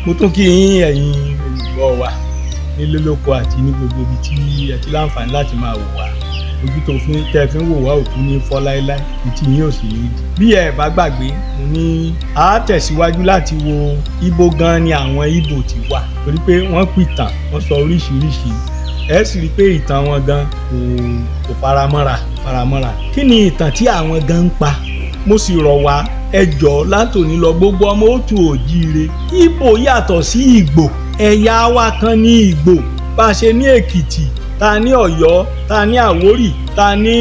Mo tún kí yín, ẹ̀yin olùgbọ́ wa nílé lóko àti ní gbogbo ibi tí ẹ ti láǹfààní láti máa wò wá. Ojú tó fi tẹ́ fi ń wò wá ò tún ní fọ́ láéláé, etí yín ò sì ní di. Bí ẹ bá gbàgbé, mo ní a tẹ̀síwájú láti wo ibo gan ni àwọn Ìgbò ti wà, torí pé wọ́n pìtàn, wọ́n sọ oríṣiríṣi. Ẹ sì rí i pé ìtàn wọn gan kò faramọ́ra. Kí ni ìtàn tí àwọn gan ń pa? Mo sì rọ̀ wá, ẹ jọ̀ọ́, látòní lọ, gbogbo ọmọ òtù òjíire, Ìgbò yàtọ̀ sí Ìgbò. Ẹ̀yà wa kan ní Ìgbò. Bá a ṣe ní Èkìtì, ta ní Ọ̀yọ́, ta ní Àwórì, ta ní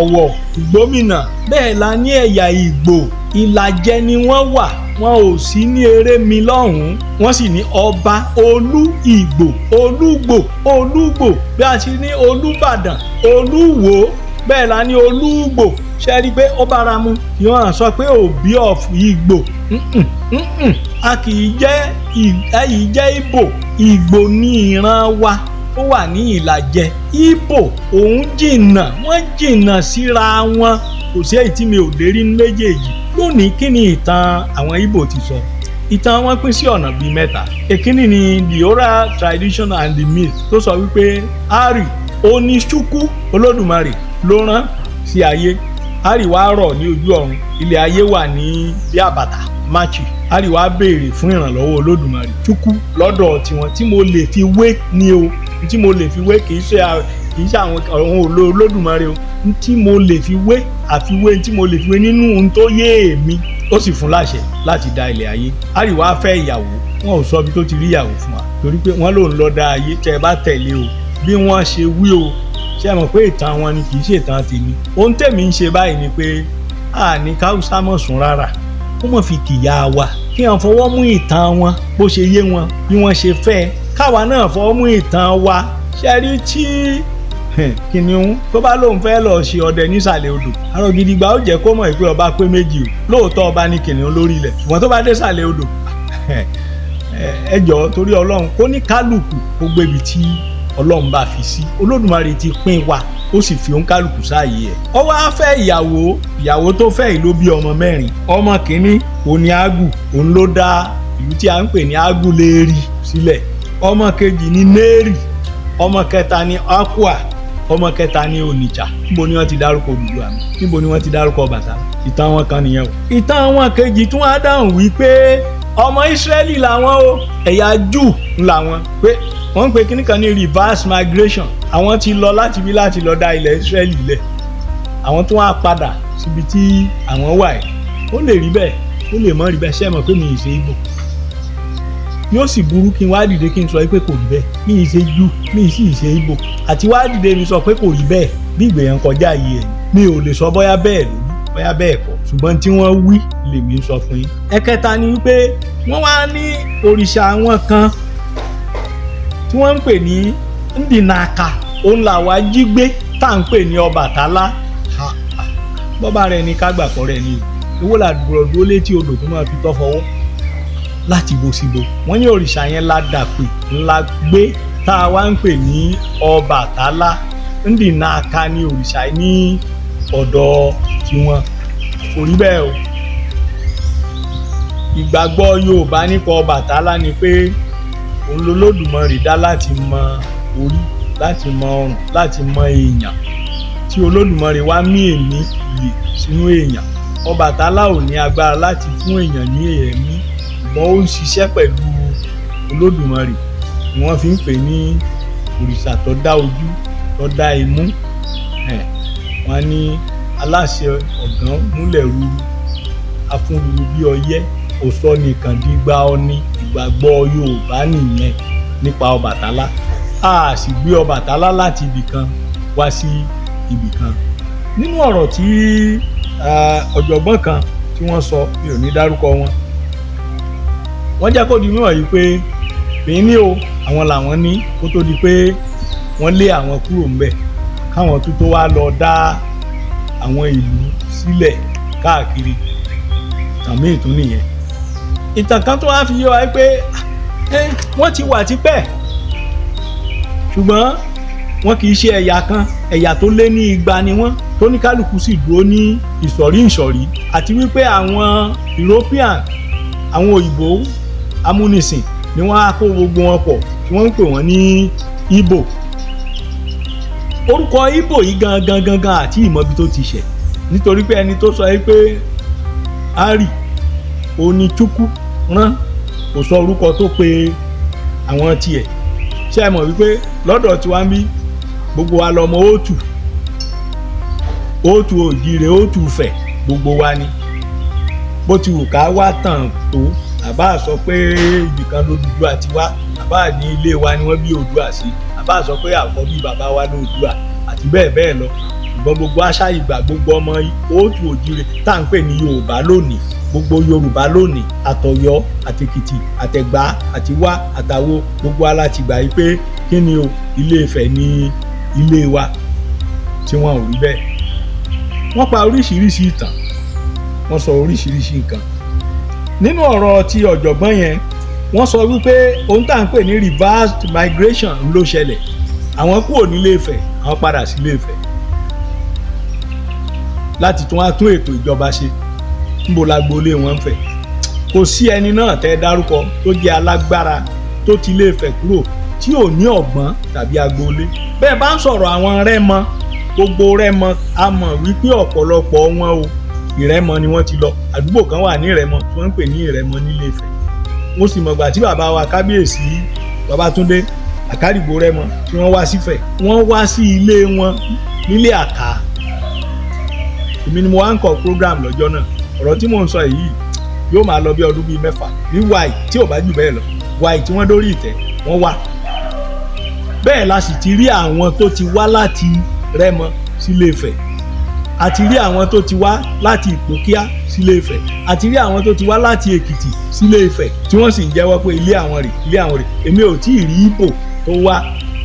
Ọ̀wọ̀, Ìgbómìnà, bẹ́ẹ̀ la ní ẹ̀yà Ìgbò. Ìlàjẹ ni wọ́n wà, wọn ò sí ní eré mi lọ́hùn-ún. Wọ́n sì ní ọba Olú Ìgbò, Olúgbò, Olúgbò. Bí a ṣe ní Olúbàdàn, Olúwo, bẹ́ẹ̀ la ní Olúgbò. Ṣe rí i pé ó bára mu? Kí wọ́n sọ pé Òbí of Ìgbò. A kì í jẹ́ ẹ̀yìn jẹ́ Ìgbò. Ìgbò ní ìran wa ó wà ní Ìlàjẹ. Ìgbò òun jìnnà, wọ́n jìnnà síra wọn. Kò sí èyí tí mi ò lè rí ní méjèèjì. Lónìí, kí ni ìtàn àwọn Ìgbò ti sọ? Ìtàn wọn pín sí ọ̀nà bíi mẹ́ta. Èkíní ni the oral tradition and the myth, tó sọ wípé Ari oníṣúkú Olódùmarè ló rán sí ayé. Ari wá rọ̀ ní ojú ọ̀run, ilẹ̀ ayé wà ní bí àbàtà machi. Ari wá béèrè fún ìrànlọ́wọ́ Olódùmarè Chukwu lọ́dọ̀ tiwọn tí mo lè fi wé ni o, tí mo lè fi wé, kì í ṣe àwọn òun Olódùmarè o, tí mo lè fi wé, àfiwé tí mo lè fi wé nínú ohun tó yé èmi. Ó sì fún láṣẹ láti dá ilẹ̀ ayé. Ari wá fẹ́ ìyàwó. Wọn ò sọ ibi tó ti rí ìyàwó fún wa, torí pé wọ́n lòun lọ dá ayé. Tẹ́ ẹ bá tẹ̀lé o, bí wọ́n ṣe wí o, ṣé ẹ mọ̀ pé ìtàn wọn ni, kì í ṣe ìtàn tèmi. Ohun tèmi ń ṣe báyìí ni pé a ní káwùsá mọ̀ sùn rárá, kó mọ̀ fi kìyà wa, kí wọ́n fọwọ́ mú ìtàn wọn bó ṣe yé wọn, bí wọ́n ṣe fẹ́ káwa náà fọwọ́ mú ìtàn wa. Ṣe rí tí kìnìún tó bá lóun fẹ́ lọ ṣe ọdẹ nísàlẹ̀ odò, àrò gidigba ó jẹ́ kó mọ̀ pé ọba pé méjì o. Lóòótọ́, ọba ní kìnìún lórí ilẹ̀, ṣùgbọ́n tó bá dé sàlẹ̀ odò, ẹ jọ̀ọ́, torí Ọlọ́run, kó ní kálukú kó gbébi tí Ọlọ́run bá fi sí. Olódùmarè ti pín wa, ó sì fi òǹkálukú sáàyè ẹ̀. Ó wá fẹ́ ìyàwó. Ìyàwó tó fẹ́ yìí ló bí ọmọ mẹ́rin. Ọmọ kìíní òun ni Ágù, òun ló dá ìlú tí a ń pè ní Ágúléèrì sílẹ̀. Ọmọ kejì ní Nérì, ọmọ kẹta ní Aqua, ọmọ kẹta ní Onitsha. Níbo ni wọ́n ti dárúkọ Odùduwà mi? Níbo ni wọ́n ti dárúkọ Ọbàtálá? Ìtàn wọn kan nìyẹn o. Ìtàn wọn kejì tún á dáhùn wípé ọmọ Ísírẹ́lì làwọn o, ẹ̀yà Júù làwọn, pé wọ́n ń pe kíní kan ní reverse migration. Àwọn ti lọ láti bí láti lọ dá ilẹ̀ Ísírẹ́lì lẹ̀, àwọn tó wá padà síbi tí àwọn wà yìí. Ó lè rí bẹ́ẹ̀, ó lè mọ́ rí bẹ́ẹ̀. Ṣé ẹ mọ̀ pé mi ì ṣe Ìgbò? Yóò sì burú kí n wá dìde kí n sọ pé kò rí bẹ́ẹ̀. Mi ì ṣe Júù, mi ì sì ṣe Ìgbò, àti wá dìde mi sọ pé kò rí bẹ́ẹ̀, bí ìgbéyàn kọjá yìí ẹ̀. Mi ò lè sọ bóyá bẹ́ẹ̀ lórí, bóyá bẹ́ẹ̀ kọ́, ṣùgbọ́n tí wọ́n wí lèmi ń sọ fún yín. Ẹ̀kẹta ni wípé wọ́n wá ní òrìṣà àwọn kan tí wọ́n ń pè ní Ndìnàkà, òun làwa jí gbé tá à ń pè ní Ọbàtálá. Bọ́bá rẹ̀ ní kágbàkọ́ rẹ̀ ní o. Owó làdúró dúró létí odò tó máa fi tọ́ fọwọ́ láti bo síbo. Wọ́n ní òrìṣà yẹn la dàpè ńlá gbé tá a wá ń pè ní Ọbàtálá. Ndìnàkà ní òrìṣà ní ọ̀dọ̀ tiwọn. Kò rí bẹ́ẹ̀ o. Ìgbàgbọ́ Yorùbá nípa Ọbàtálá ni pé òun lolódùmarè dá láti mọ orí, láti mọ ọrùn, láti mọ èèyàn, tí Olódùmarè wá mí èmí ìyè sínú èèyàn. Ọbàtálá ò ní agbára láti fún èèyàn ní ẹ̀mí, ṣùgbọ́n ó ń ṣiṣẹ́ pẹ̀lú Olódùmarè ni wọ́n fi ń pè ní òrìṣà tó dá ojú, tó dá imú ẹ̀. Wọ́n ní aláṣẹ ọ̀gán múlẹ̀ ruru, afúnruru bí ọyẹ́, òsọ nìkan dígbà ọní. Ìgbàgbọ́ Yorùbá nìyẹn nípa Ọbàtálá. A sì gbé Ọbàtálá láti ibì kan wá sí ibì kan. Nínú ọ̀rọ̀ tí ọ̀jọ̀gbọ́n kan tí wọ́n sọ, mi ò ní dárúkọ wọn, wọ́n jẹ́ kó di mímọ̀ yìí pé Benin o, àwọn làwọn ní kó tó di pé wọ́n lé àwọn kúrò ńbẹ̀, káwọn tó tó wá lọ dá àwọn ìlú sílẹ̀ káàkiri. Ìtàn míì tún nìyẹn. Ìtàn kan tó wá fi yé wa pé wọ́n ti wà tipẹ́, ṣùgbọ́n wọn kì í ṣe ẹ̀yà kan. Ẹ̀yà tó lé ní 200 ni wọ́n, tó ní kálukú sì dúró ní ìsọ̀rí ìsọ̀rí, àti wípé àwọn European, àwọn òyìnbó Amúnisìn ni wọ́n á kó gbogbo wọn pọ̀ tí wọ́n ń pè wọ́n ní Ìgbò. Orúkọ Ìgbò yìí gangan gangan àti ìmọ̀bi tó ti ṣẹ̀, nítorí pé ẹni tó sọ yìí pé Ari òní Chukwu rán kò sọ orúkọ tó pe àwọn tiẹ̀. Ṣé ẹ mọ̀ wípé lọ́dọ̀ tiwa ń bí, gbogbo wa lọmọ òtù òtù òjìrè òtù fẹ̀, gbogbo wa ni. Bó ti wù ká wá tàn tó, àbá sọ pé ibìkan lódùdúà ti wá, àbá ní ilé wa ni wọ́n bí Oòduà sí, àbá sọ pé àkọ́bí bàbá wa lóòdùà àti bẹ́ẹ̀ bẹ́ẹ̀ lọ. Ṣùgbọ́n gbogbo àṣà ìgbà, gbogbo ọmọ òtù òjìrè tá à ń pè ní Yorùbá lónìí, gbogbo Yorùbá lónìí, àtọ̀yọ́ àtèkìtì àtẹ̀gbá àtiwá àtàwo, gbogbo alátìgbà yìí pé kí ni o, Ilé Ifẹ̀ ní ilé wa, tí wọn ò rí bẹ́ẹ̀. Wọ́n pa oríṣiríṣi ìtàn, wọ́n sọ oríṣiríṣi nǹkan. Nínú ọ̀rọ̀ ti ọ̀jọ̀gbọ́n yẹn, wọ́n sọ wípé ohun tá à ń pè ní reversed migration ló ṣẹlẹ̀. Àwọn kúrò nílé Ifẹ̀, àwọn padà sí Ilé Ifẹ̀ láti tún wá tún ètò ìjọba ṣe. Níbo lágboolé wọn ń fẹ̀? Kò sí ẹni náà tẹ́ dárúkọ tó jẹ́ alágbára tó ti Ilé Ifẹ̀ kúrò tí ò ní ọ̀gbọ́n tàbí agboolé. Bẹ́ẹ̀ bá ń sọ̀rọ̀ àwọn Rẹ́mọ, gbogbo Rẹ́mọ, a mọ̀ wípé ọ̀pọ̀lọpọ̀ wọn o, Ìrẹ́mọ ni wọ́n ti lọ. Àdúgbò kan wà ní Ìrẹ́mọ tí wọ́n ń pè ní Ìrẹ́mọ nílé Ifẹ̀. Mo sì mọ̀gbà tí bàbá wa kábíyèsí Babátúndé Àkárìgbò Rẹ́mọ tí wọ́n wá sífẹ̀, wọ́n wá sí ilé wọn nílé Àká. Èmi ni mo wá ń kọ program lọ́jọ́ náà. Ọ̀rọ̀ tí mò ń sọ yìí yóò máa lọ bí ọdún bíi 6 ní wáì, tí ò bá jù bẹ́ẹ̀ lọ, wáì tí wọ́n dórí ìtẹ́ wọ́n wá. Bẹ́ẹ̀ la sì ti rí àwọn tó ti wá láti Rẹ́mọ sílé Ifẹ̀, àti rí àwọn tó ti wá láti Ìpókíà sílé Ifẹ̀, àti rí àwọn tó ti wá láti Èkìtì sílé Ifẹ̀, tí wọ́n sì ń jẹ́wọ́ pé ilé àwọn rè, ilé àwọn rè. Èmi ò tí ì rí Ìgbò tó wá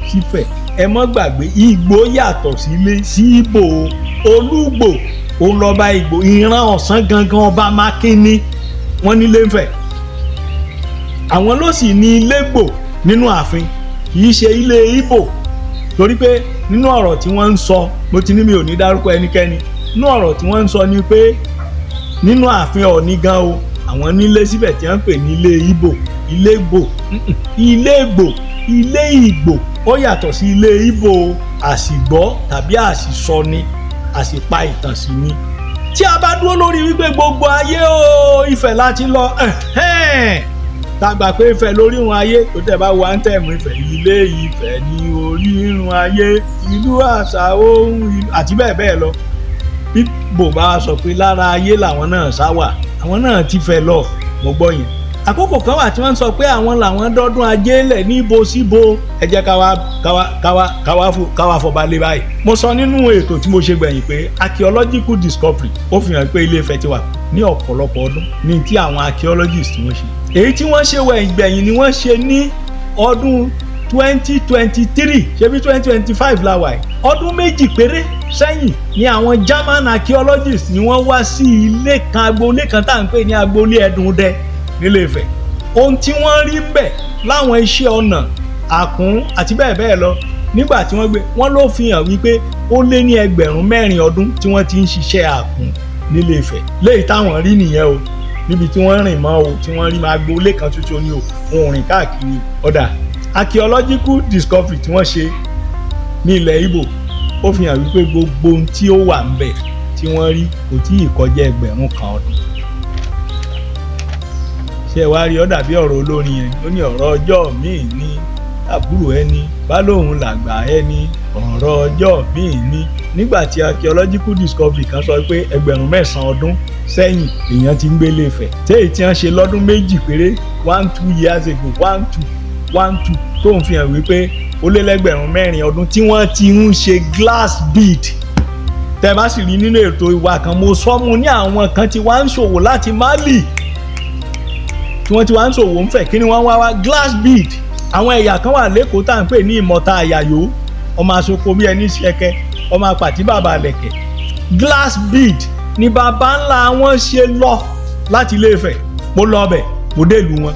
sífẹ̀. Ẹ mọ́ gbàgbé, Ìgbò yàtọ̀ sílé sí Ìgbò. Olúgbò òun lọ́ba Ìgbò, ìran ọ̀sán gangan ọba Mákínní wọ́n nílé ń fẹ̀. Àwọn ló sì ní Ilégbò nínú ààfin, kì í ṣe ilé Ìgbò. Torí pé nínú ọ̀rọ̀ tí wọ́n ń sọ, mo ti ní mi ò ní dárúkọ ẹnikẹ́ni, nínú ọ̀rọ̀ tí wọ́n ń sọ ni pé nínú ààfin Ọ̀ọ̀ni gan o, àwọn nílé síbẹ̀ tí wọ́n ń pè ní ilé Ìgbò. Ilégbò, Ilégbò, ilé Ìgbò ó yàtọ̀ sí ilé Ìgbò. Àsìgbọ́ tàbí àsìsọ ni, àsìpa ìtàn sí ni. Tí a bá dúró lórí wípé gbogbo ayé o, Ifẹ̀ láti lọ, tá gbà pé Ifẹ̀ lórírun ayé, tó tẹ̀ bá wà ń tẹ̀mú Ifẹ̀, ilé Ifẹ̀ ní orírun ayé, ìlú àṣà ohun ìlú àti bẹ́ẹ̀ bẹ́ẹ̀ lọ. Bíbò bá sọ pé lára ayé làwọn náà sá wà, àwọn náà ti fẹ́ lọ, mo gbọ́ yẹn. Àkókò kan wà tí wọ́n ń sọ pé àwọn làwọn dọ́dún ajé lẹ̀ níbo síbo. Ẹ jẹ́ káwá fọba lé báyìí. Mo sọ nínú ètò tí mo ṣe gbẹ̀yìn pé archaeological discovery ó fi hàn pé Ilé Ifẹ̀ ti wà ní ọ̀pọ̀lọpọ̀ ọdún ní tí àwọn archaeologists wọ́n ṣe. Èyí tí wọ́n ṣe gbẹ̀yìn ni wọ́n ṣe ní ọdún 2023, ṣebí 2025 la wà yìí. Ọdún 2 péré sẹ́yìn ni àwọn German archaeologists ni wọ́n wá sí ilé kan, agboolé kan tá à ń pè ní agboolé Ẹdùndẹ nílé Ifẹ̀. Ohun tí wọ́n rí ń bẹ̀ láwọn iṣẹ́ ọnà àkún àti bẹ́ẹ̀ bẹ́ẹ̀ lọ nígbà tí wọ́n gbé wọ́n ló fi hàn wípé ó lé ní 4000 ọdún tí wọ́n ti ń ṣiṣẹ́ àkún nílé Ifẹ̀. Léyìí táwọn rí nìyẹn o, níbi tí wọ́n rìn mọ́ o, tí wọ́n rí máa gbolé kan tuntun ni o, wọn ò rìn káàkiri. Ọ̀dà archaeological discovery tí wọ́n ṣe ní ilẹ̀ Ìgbò ó fi hàn wípé gbogbo ohun tí ó wà ń bẹ̀ tí wọ́n rí kò tí ì kọjá 1000 ọdún. Ṣé ẹ wá rí, ó dàbí ọ̀rọ̀ olórin yẹn, ó ní ọ̀rọ̀ ọjọ́ míì ní àbúrò ẹni bá lóun làgbà ẹni, ọ̀rọ̀ ọjọ́ míì ní. Nígbà tí archaeological discovery kan sọ pé 9,000 ọdún sẹ́yìn èèyàn ti ń gbélé Ifẹ̀, téyì tí wọ́n ṣe lọ́dún 2 péré, 1-2 years ago, 1-2 1-2, tó ń fi hàn wípé ó lé lẹ́gbẹ̀rún 4 ọdún tí wọ́n ti ń ṣe glass bead. Tẹ́ bá sì rí nínú ètò ìwà kan, mo sọ mu ní àwọn kan tí wọ́n ń ṣòwò láti Mali, tí wọ́n ti wá ń ṣòwò ń fẹ̀, kí ni wọ́n wá wá? Glass bead. Àwọn ẹ̀yà kan wà lẹ́kọ̀ọ́ tá à ń pè ní Ìmọ̀ta Àyàyò, ọmọ asoko bí ẹni ṣẹkẹ, ọmọ apàtí bàbá lẹ̀kẹ̀. Glass bead ni bàbá ńlá wọn ṣe lọ láti Ilé Ifẹ̀. Mo lọ ọbẹ̀, mo dé ìlú wọn,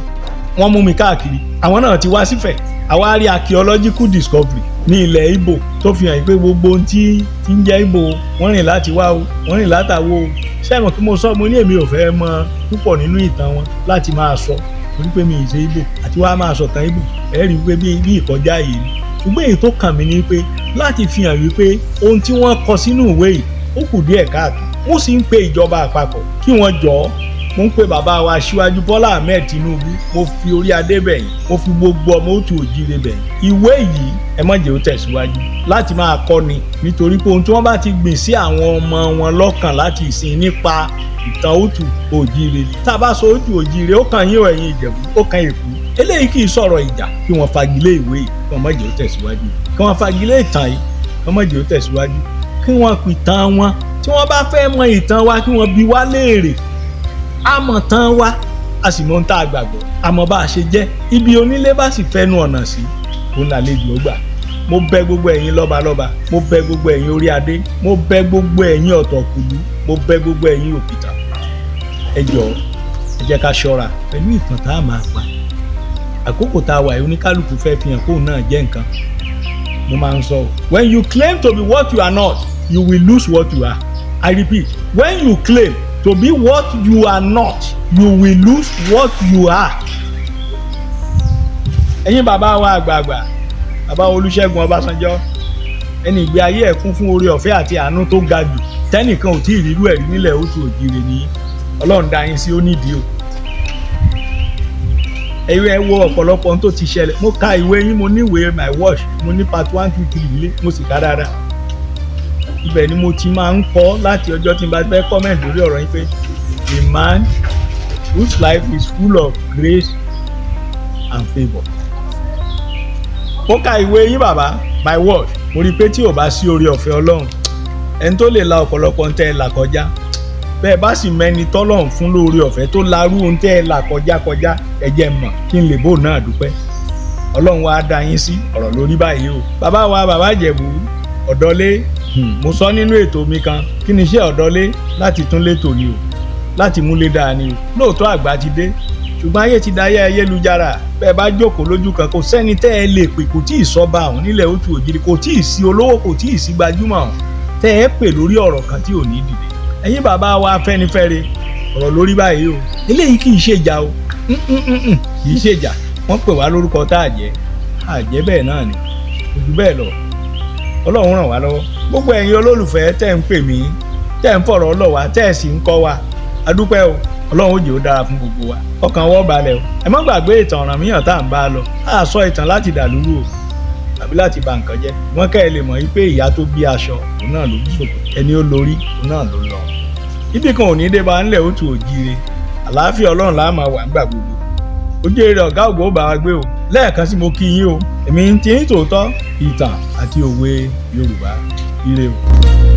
wọ́n mú mi káàkiri. Àwọn náà ti wá sífẹ̀. Àwa rí archaeological discovery ní ilẹ̀ Ìgbò tó fi hàn pé gbogbo ohun tí ń jẹ́ Ìgbò, wọ́n rìn láti wá o, wọ́n rìn látàwó o. Ṣé ẹ mọ̀ kí mo sọ, mo ní èmi ò fẹ́ mọ púpọ̀ nínú ìtàn wọn láti máa sọ. Torí pé mi ì ṣe Ìgbò àti wàá máa sọ̀tàn Ìgbò, ẹ rí i pé bí ìkọjá yìí ni. Ṣùgbọ́n èyí tó kàn mí ni pé láti fi hàn wípé ohun tí wọ́n kọ sínú ìwé yìí, ó kù díẹ̀ káàtó. Wọ́n sì ń pe ìjọba àpapọ̀ kí wọ́n jọ̀ọ́. Mo ń pe bàbá wa Aṣíwájú Bọ́lá Ahmed Tinubu, mo fi orí adé bẹ̀yìn, mo fi gbogbo ọmọ òtù òjíire bẹ̀yìn. Ìwé yìí, ẹ má jẹ́ ó tẹ̀síwájú láti máa kọ́ni, nítorí pé ohun tí wọ́n bá ti gbìn sí àwọn ọmọ wọn lọ́kàn láti ìsìn nípa ìtàn òtù òjíire, tá a bá sọ òtù òjíire, ó kàn yín o, ẹ̀yin Ìjẹ̀bú, ó kàn Èkó. Eléyìí kì í sọ̀rọ̀ ìjà. Kí wọ́n fagilé ìwé yìí, kí wọ́n má jẹ́ ó tẹ̀síwájú. Kí wọ́n fagilé ìtàn yìí, kí wọ́n má jẹ́ ó tẹ̀síwájú. Kí wọ́n pìtàn wọn. Tí wọ́n bá fẹ́ mọ ìtàn wa, kí wọ́n bi wá léèrè. A mọ̀ tán wa, a sì mọ ohun tá a gbàgbọ́, a mọ̀ bá a ṣe jẹ́. Ibi onílé bá sì fẹ́nu ọ̀nà sí, òun làlejò ó gbà. Mo bẹ̀ gbogbo ẹ̀yin lọ́balọ́ba, mo bẹ̀ gbogbo ẹ̀yin orí adé, mo bẹ̀ gbogbo ẹ̀yin ọ̀tọ̀kùlú, mo bẹ̀ gbogbo ẹ̀yin òpìtàn. Ẹ jọ̀ọ́, ẹ jẹ́ ká ṣọ́ra pẹ̀lú ìtàn tá a máa pa. Àkókò tá a wà yìí, oníkálukú fẹ́ fi hàn kóun náà jẹ́ nǹkan. Mo máa ń sọ o, when you claim to be what you are not, you will lose what you are. I repeat, when you claim to be what you are not, you will lose what you are. Ẹ̀yin bàbá wa àgbààgbà, bàbá Olúṣẹ́gun Ọbásanjọ́, ẹni ìgbé ayé ẹ̀ kún fún oore ọ̀fẹ́ àti àánú tó ga jù tẹ́nìkan ò tí ì rírú ẹ̀rí nílẹ̀ oṣù òjìrè ní. Ọlọ́run dá yín sí, ó nídìí o. Ẹ̀yin ẹ wo ọ̀pọ̀lọpọ̀ ohun tó ti ṣẹlẹ̀. Mo ka ìwé yín, mo ní ìwé My Watch, mo ní part one, two, three ilé, mo sì ká dáadáa. Ibẹ̀ ni mo ti máa ń kọ́ láti ọjọ́ tí n bá fẹ́ comment lórí ọ̀rọ̀ yín pé a man whose life is full of grace and favour. Mo ka ìwé yín, bàbá, My Word. Mo rí i pé tí ò bá sí oore ọ̀fẹ́ Ọlọ́run, ẹni tó lè la ọ̀pọ̀lọpọ̀ ń tẹ́ ẹ là kọjá bẹ́ẹ̀, bá sì mẹ́ni tọ́lọ́run fún lóore ọ̀fẹ́ tó larú ohun tẹ́ ẹ là kọjá kọjá, ẹ jẹ́ mọ̀ kí n lè bò náà dúpẹ́. Ọlọ́run wa dá yín sí ọ̀rọ̀ lórí báyìí o. Bàbá wa, bàbá Ìjẹ̀bú ọ̀dọ́lé, mo sọ nínú ètò mi kan, kí ni iṣẹ́ ọ̀dọ́lé? Láti tún létò ni o, láti múlé dáa ni o. Lóòótọ́ àgbà ti dé, ṣùgbọ́n ayé ti dayé ayélujára. Bẹ́ẹ̀ bá jókòó lójú kan, kò sẹ́ni tẹ́ ẹ lè pè, kò tí ì sọ́ba àwọn nílẹ̀ òtù òjìrì, kò tí ì sí olówó, kò tí ì sí gbajúmọ̀ ọ̀hún tẹ́ ẹ pè lórí ọ̀rọ̀ kan tí ò ní dìde. Ẹ̀yin bàbá wa Afẹ́nifẹ́re, ọ̀rọ̀ lórí báyìí o. Eléyìí kì í ṣèjà o, kì í ṣèjà. Wọ́n pè wá lórúkọ tá a jẹ́, a jẹ́ bẹ́ẹ̀ náà ni, kò jù bẹ́ẹ̀ lọ. Ọlọ́run ràn wá lọ́wọ́. Gbogbo ẹ̀yin olólùfẹ́ tẹ́ ń pè mí, tẹ́ ń fọ̀rọ̀ lọ̀ wá, tẹ́ ẹ̀ sì ń kọ́ wa, adúpẹ́ o. Ọlọ́run ó jẹ́ ó dára fún gbogbo wa, ọkàn wọ́n balẹ̀ o. Ẹ má gbàgbé ìtàn Ọ̀rànmíyàn tá à ń bá a lọ. A sọ ìtàn láti dàlúrú o tàbí láti bà nǹkan jẹ́. Wọ́n kẹ́ ẹ lè mọ̀ wípé ìyá tó bí aṣọ, òun náà ló bí ṣòkòtò, ẹni ó lórí, òun náà ló lọ. Ibì kan ò ní dé bá ńlẹ̀ ó tu òjíire. Àlàáfíà Ọlọ́run la máa wà nígbà gbogbo. Ojú èrè ọ̀gá ògbó bá wa gbé o. Lẹ́ẹ̀kan sí, mo kí yín o. Èmi ti ń tòótọ́ ìtàn àti òwe Yorùbá. Ire o.